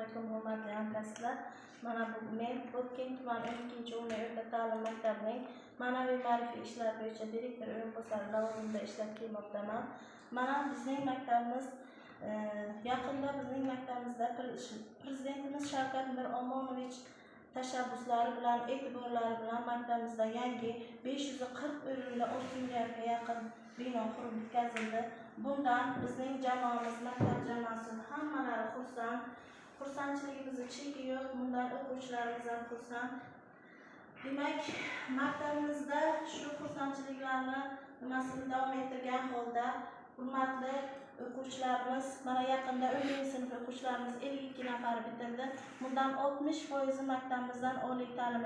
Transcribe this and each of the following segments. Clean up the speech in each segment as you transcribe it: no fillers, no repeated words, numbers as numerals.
Alaykum, hurmatli hamkasblar. Mana bu men Vobkent tuman 12-o'rta o'rta ta'lim maktabining ma'naviy ma'rifiy ishlar bo'yicha direktor o'rinbosari lavozimida ishlab kelmoqdaman. Mana bizning maktabimiz, yaqinda bizning maktabimizda Prezidentimiz Shavkat Miromonovich tashabbuslari bilan, e'tiborlari bilan maktabimizda yangi 540 o'rinli, 6 milliardga yaqin bino qurib bitkazildi. Bundan bizning jamoamiz, maktab jamoasi hammalari xursand. Xursandchiligimizni cheki yo'q. Bundan o'quvchilarimiz ham xursand. Demak, maktabimizda shu xursandchiliklarni nimasini davom ettirgan holda, hurmatli o'quvchilarimiz, mana yaqinda 11-sinf o'quvchilarimiz 52 nafari bitirdi. Bundan 60%i maktabimizdan oliy ta'lim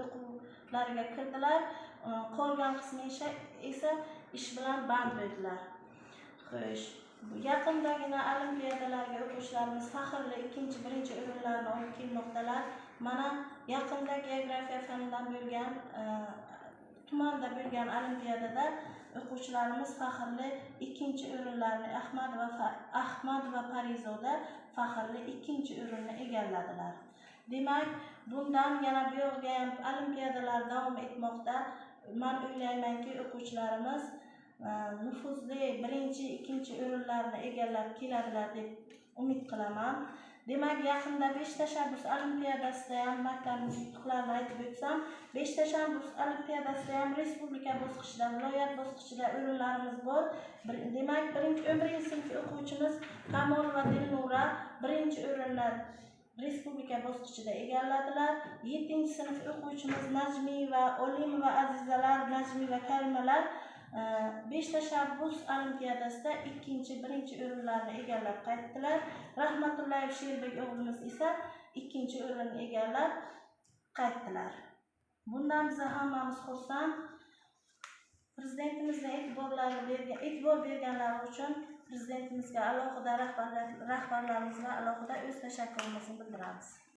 o'quvlariga kirdilar. Qolgan qismi esa ish bilan band bo'ldilar. Xo'sh, yaqindagina olimpiadalarga o'quvchilarimiz faxrli ikkinchi, birinchi o'rinlarni olib kelmoqdalar. Mana yaqinda geografiya fanidan bo'lgan, tumanda bo'lgan olimpiadada o'quvchilarimiz faxrli ikkinchi o'rinlarni, Ahmadova Parizoda faxrli ikkinchi o'rinni egalladilar. Demak, bundan yana bu yog'iga ham olimpiadalar davom etmoqda. Man o'ylaymanki, o'quvchilarimiz nufuzli birinchi, ikkinchi o'rinlarni egallab keladilar deb umid qilaman. Demak, yaqinda besh tashabbus olimpiadasida ham maktabimiz yutuqlarini aytib o'tsam, besh tashabbus olimpiadasida ham respublika bosqichida, viloyat bosqichida o'rinlarimiz bor. Demak, birinchi, 11-sinf o'quvchimiz Kamolova Dilnura birinchi o'rinni respublika bosqichida egalladilar. Yettinchi sinf o'quvchimiz Najmiyeva, Olimova Azizalar, Najmiyeva Karimalar besh tashabbus olimpiadasida ikkinchi, birinchi o'rinlarni egallab qaytdilar. Rahmatullayev Sherbek o'g'limiz esa ikkinchi o'rinni egallab qaytdilar. Bundan biz hammamiz xursand. Prezidentimizni e'tibor berganlari uchun prezidentimizga alohida, rahbarlarimizga alohida o'z tashakkurimizni bildiramiz.